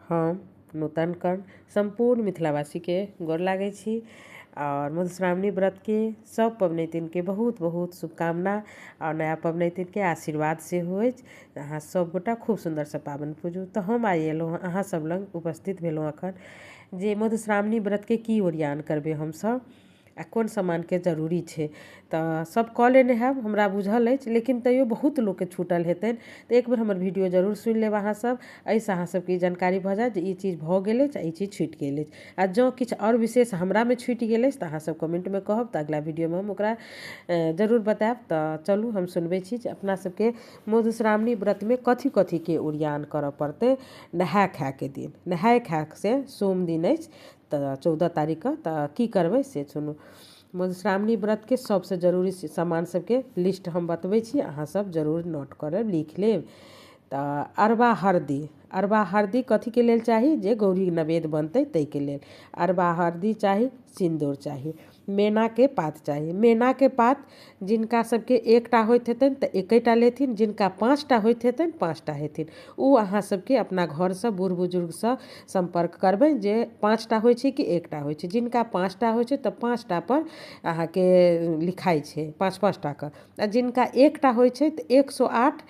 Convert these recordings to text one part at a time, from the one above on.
हम नूतन कर्ण सम्पूर्ण मिथिलावासीके गोर लागै छी आओर मधुश्रावणी व्रतके सब पबनैतिनके बहुत बहुत शुभकामना आओर नया पबनैतिनके आशीर्वाद सेहो अछि। अहाँ सब गोटा खूब सुन्दरसँ पाबनि पूजू। तऽ हम आइ एलहुँ हँ अहाँ सब लग उपस्थित भेलहुँ एखन जे मधुश्रावणी व्रतके की ओरियान करबै हमसब आ कोन सामानके जरूरी छै। तऽ सब कऽ लेने हैब, हमरा बुझल अछि, लेकिन तैयो बहुत लोकके छूटल हेतनि, तऽ एक बेर हमर वीडियो जरूर सुनि लेब अहाँ सब। एहिसँ अहाँ सबके ई जानकारी भऽ जायत जे ई चीज भऽ गेल अछि आ ई चीज छुटि गेल अछि। आ जँ किछु आओर विशेष हमरामे छुटि गेल अछि तऽ अहाँ सब कमेंटमे कहब, तऽ अगिला वीडियोमे हम ओकरा जरूर बतायब। तऽ चलू हम सुनबै छी जे अपना सबके मधुश्रावणी व्रतमे कथी कथीके ओरियान करऽ पड़तै। नहाय खायके दिन, नहाय खाय से सोम दिन अछि तऽ 14 तारीखके, तऽ की करबै से सुनू। मधुश्रावणी व्रतके सबसँ जरूरी सामान सबके लिस्ट हम बतबै छी, अहाँ सब जरूर नोट करब, लिख लेब। तऽ अरबा हरदी, अरबा हरदी कथीके लेल चाही? जे गौरी नवेद बनतै ताहिके लेल अरबा हरदी चाही। सिन्दूर चाही, मैनाके पात चाही। मैनाके पात जिनका सबके एकटा होइत हेतनि तऽ एकेटा लेथिन, जिनका 5टा होइत हेतनि 5टा हेथिन। ओ अहाँ सबके अपना घरसँ बूढ़ बुजुर्गसँ सम्पर्क करबै जे 5टा होइ छै कि एकटा होइ छै। जिनका 5टा होइ छै तऽ 5टा पर अहाँके लिखाइ छै 5-5 टाके, आ जिनका एकटा होइ छै तऽ 108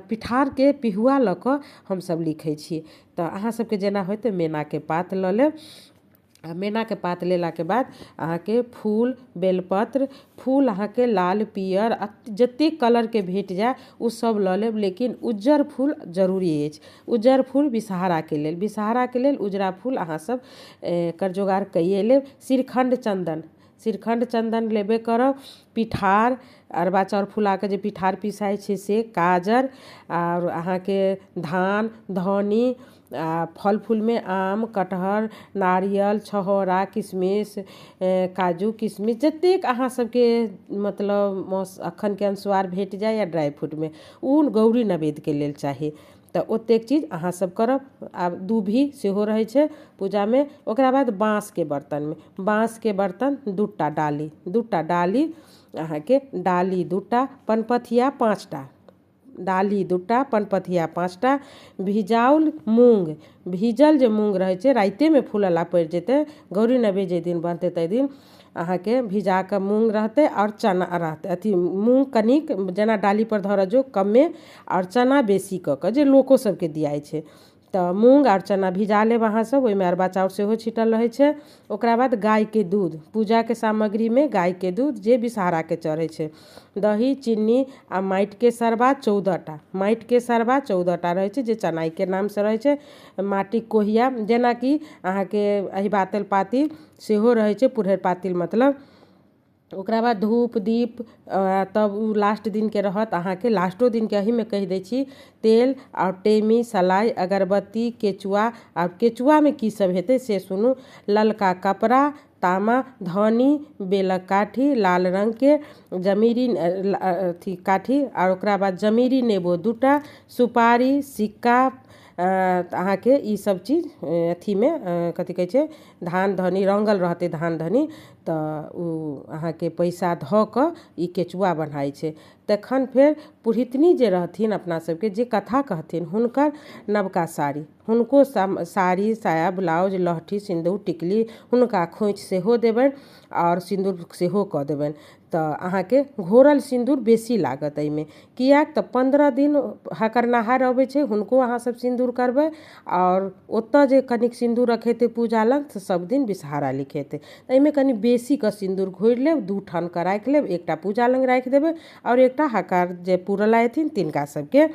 पिठारके पिहुआ लऽ कऽ हमसब लिखै छी। तऽ अहाँ सबके जेना होइत मैनाके पात लऽ लेब। आ मैनाके पात लेलाके बाद अहाँके फूल, बेलपत्र, फूल अहाँके लाल पियर जतेक कलरके भेट जाय ओ सब लऽ लेब, लेकिन उज्जर फूल जरूरी अछि। उज्जर फूल विषहाराके लेल, विषहाराके लेल उजरा फूल अहाँ सब एकर जोगाड़ कैये लेब। श्रीखण्ड चन्दन, श्रीखण्ड चन्दन लेबे करब। पिठार, अरबा चाउर फुलाके जे पिठार पिसाइ छै से, काजर, आओर अहाँके धान धनी, आ फल फूलमे आम, कटहर, नारियल, छहोरा, किशमिश, काजू किशमिश, जतेक अहाँ सबके मतलब मौस अखनके अनुसार भेट जाय या ड्राइ फ्रूटमे, ओ गौरी नवेद्यके लेल चाही। तऽ ओतेक चीज अहाँ सब करब। आब दूभी सेहो रहै छै पूजामे। ओकरा बाद बाँसके बर्तनमे, बाँसके बर्तन 2टा डाली, 2टा डाली अहाँके, डाली 2टा, पनपथिया 5टा, डाली 2टा, पनपथिया 5टा, भिजाओल मूँग, भीजल जे मूँग रहै छै रातिमे फूलऽ ला पड़ि जेतै, गौरी नैवेद्य जाहि दिन बनतै ताहि दिन अहाँके भिजा कऽ मूँग रहतै आओर चना रहतै। अथी मूँग कनिक जेना डाली पर धरऽ जो कमे, आओर चना बेसी कऽ कऽ जे लोको सबके दियाइ छै। तऽ मूँग आओर चना भिजा लेब अहाँ सब, ओहिमे अरबा चाउर सेहो छिटल रहै छै। ओकरा बाद गायके दूध, पूजाके सामग्रीमे गायके दूध जे विषहाराके चढ़ै छै, दही, चीनी आ माटिके सरबा 14टा, माटिके सरबा 14टा रहै छै जे चनाइके नामसँ रहै छै। माटिक कोहिया जेनाकि अहाँके अहिबातल पातिल सेहो रहै छै, पुरहरि पातिल मतलब। ओकरा बाद धूप दीप, तब ओ लास्ट दिनके रहत अहाँके, लास्टो दिनके एहिमे कहि दै छी, तेल आओर टेमी, सलाइ, अगरबत्ती, केचुआ। आब केचुआमे की सब हेतै से सुनू। ललका कपड़ा, तामा, धनी, बेलक काठी, लाल रङ्गके जमीरी अथी काठी, आओर ओकरा बाद जमीरी नेबो 2टा, सुपारी, सिक्का, अहाँके ई सब चीज अथीमे कथी कहै छै, धान धनी रङ्गल रहतै, धान धनी, तऽ ओ अहाँके पैसा धऽ कऽ ई केचुआ बन्हाइ छै। तखन फेर पुरहितनी जे रहथिन अपना सबके, जे कथा कहथिन, हुनकर नवका साड़ी, हुनको साड़ी, साया, ब्लाउज, लहठी, सिन्दूर, टिकली, हुनका खोँइछ सेहो देबनि आओर सिन्दूर सेहो कऽ देबनि। तऽ अहाँके घोरल सिन्दूर बेसी लागत एहिमे, किएक तऽ 15 दिन हकरनाहार अबै छै, हुनको अहाँ सब सिन्दूर करबै, आओर ओतऽ जे कनिक सिन्दूर रखेतै पूजा लग तऽ सब दिन विषहारा लिखेतै। एहिमे कनि बेसी कऽ सिन्दूर घोरि लेब, 2 ठान कऽ राखि लेब, एकटा पूजा लग राखि देबै आओर एकटा हकार जे पूरला एथिन तिनका सबके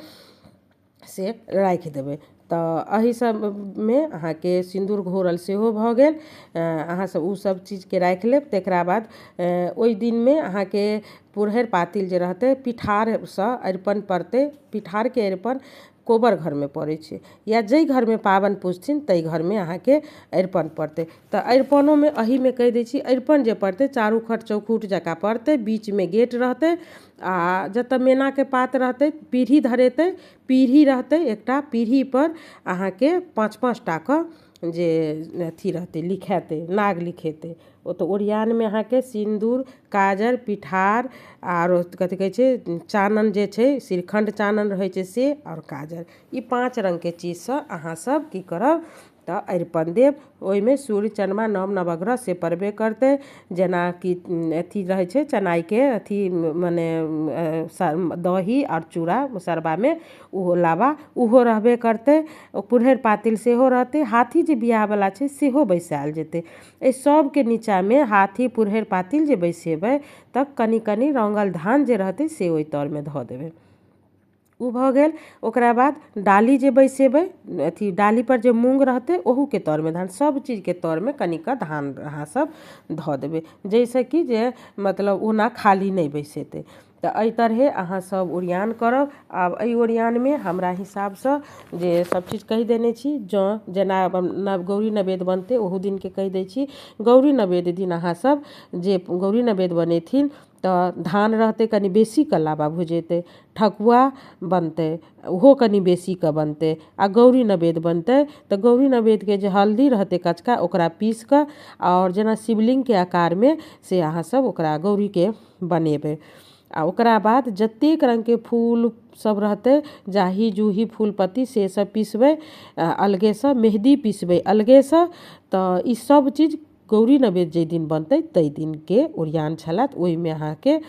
से राखि देबै। तऽ एहि सबमे अहाँके सिन्दूर घोरल सेहो भऽ गेल। अहाँ सब ओ सब चीजके राखि लेब। तकरा बाद ओहि दिनमे अहाँके पुरहरि पातिल जे रहतै पिठारसँ अरिपन पड़तै। पिठारके अरिपन कोबर घरमे पड़ै छै, या जाहि घरमे पाबनि पुजथिन ताहि घरमे अहाँके अरिपन पड़तै। तऽ अरिपनोमे एहिमे कहि दै छी, अरिपन जे पड़तै चारू खट चौखूट जकाँ पड़तै, बीचमे गेट रहतै, आ जतऽ मैनाके पात रहतै पीढ़ी धरेतै, पीढ़ी रहतै एकटा, पीढ़ी पर अहाँके 5-5 टा कऽ जे अथी रहतै, लिखेतै, नाग लिखेतै। ओ तऽ ओरियानमे अहाँके सिन्दूर, काजर, पिठार आरो कथी कहै छै, चानन जे छै, श्रीखण्ड चानन रहै छै से, आओर काजर, ई 5 रङ्गके चीजसँ अहाँ सब की करब तऽ अरिपन देब। ओहिमे सूर्य, चन्द्रमा, नव नवग्रह से पड़बे करतै। जेनाकि अथी रहै छै चनाइके अथी, मने दही आओर चूड़ा सरबामे ओहो लाबा ओहो रहबे करतै। पुरहरि पातिल सेहो रहतै। हाथी जे बियाहवला छै सेहो बैसायल जेतै। एहि सबके नीचाँमे हाथी, पुरहरि पातिल जे बैसेबै तऽ कनि कनि रङ्गल धान जे रहतै से ओहि तरमे धऽ देबै। ओ भऽ गेल। ओकरा बाद डाली जे बैसेबै, अथी डालीपर जे मूँग रहतै ओहूके तरमे धान, सब चीजके तरमे कनिकऽ धान अहाँ सब धऽ देबै, जाहिसँ कि जे मतलब ओना खाली नहि बैसेतै। तऽ एहि तरहे अहाँ सब ओरियान करब। आब एहि ओरियानमे हमरा हिसाबसँ जे सब चीज कहि देने छी, जँ जेना गौरी नैवेद्य बनतै ओहू दिनके कहि दै छी। गौरी नैवेद्य दिन अहाँ सब जे गौरी नैवेद्य बनेथिन तऽ धान रहतै कनि बेसीके, लाबा भुजेतै, ठकुआ बनतै ओहो कनि बेसीके बनतै। आ गौरी नैवेद्य बनतै तऽ गौरी नैवेद्यके जे हल्दी रहतै कचका, ओकरा पीस कऽ आओर जेना शिवलिंगके आकारमे से अहाँ सब ओकरा गौरीके बनेबै। आ ओकरा बाद जतेक रङ्गके फूल सब रहतै, जाही जूही फूल पत्ती से सब पिसबै अलगेसँ, मेहदी पिसबै अलगेसँ। तऽ ई सब चीज गौरी नैवेद्य जाहि दिन बनतै ताहि दिनके ओरियान छलथि, ओहिमे अहाँके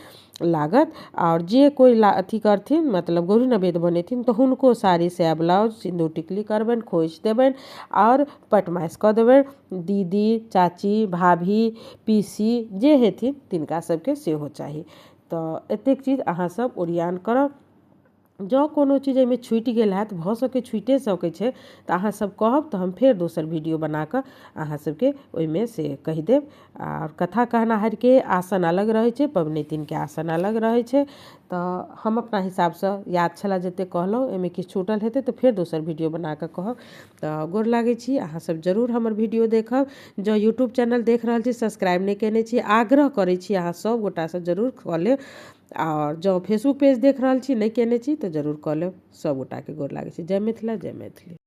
लागत। आओर जे कोइ अथी करथिन, मतलब गौरी नैवेद्य बनेथिन, तऽ हुनको साड़ी, साया, ब्लाउज, सिन्दूर टिकली करबनि, खोइछ देबनि आओर पटमासि कऽ देबनि। दीदी, चाची, भाभी, पीसी जे हेथिन तिनका सबके सेहो चाही। तऽ एतेक चीज अहाँ सब ओरियान करब। जँ कोनो चीज एहिमे छुटि गेल हैत, भऽ सकै छुटिए सकै छै, तऽ अहाँ सब कहब तऽ हम फेर दोसर वीडियो बना कऽ अहाँ सबके ओहिमे से कहि देब। आओर कथा कहनाहरके आसन अलग रहै छै, पबनैतिनके आसन अलग रहै छै। तऽ हम अपना हिसाबसँ याद छलए जतेक कहलहुँ, एहिमे किछु छूटल हेतै तऽ फेर दोसर वीडियो बना कऽ कहब। तऽ गोर लागै छी, अहाँ सब जरूर हमर वीडियो देखब। जँ यूट्यूब चैनल देख रहल छी, सब्सक्राइब नहि कयने छी, आग्रह करै छी अहाँ सब गोटासँ, जरूर कऽ लेब। आओर जँ फेसबुक पेज देख रहल छी, नहि कयने छी, तऽ जरूर कऽ लेब। सब गोटाके गोर लागै छी। जय मिथिला, जय मैथिली।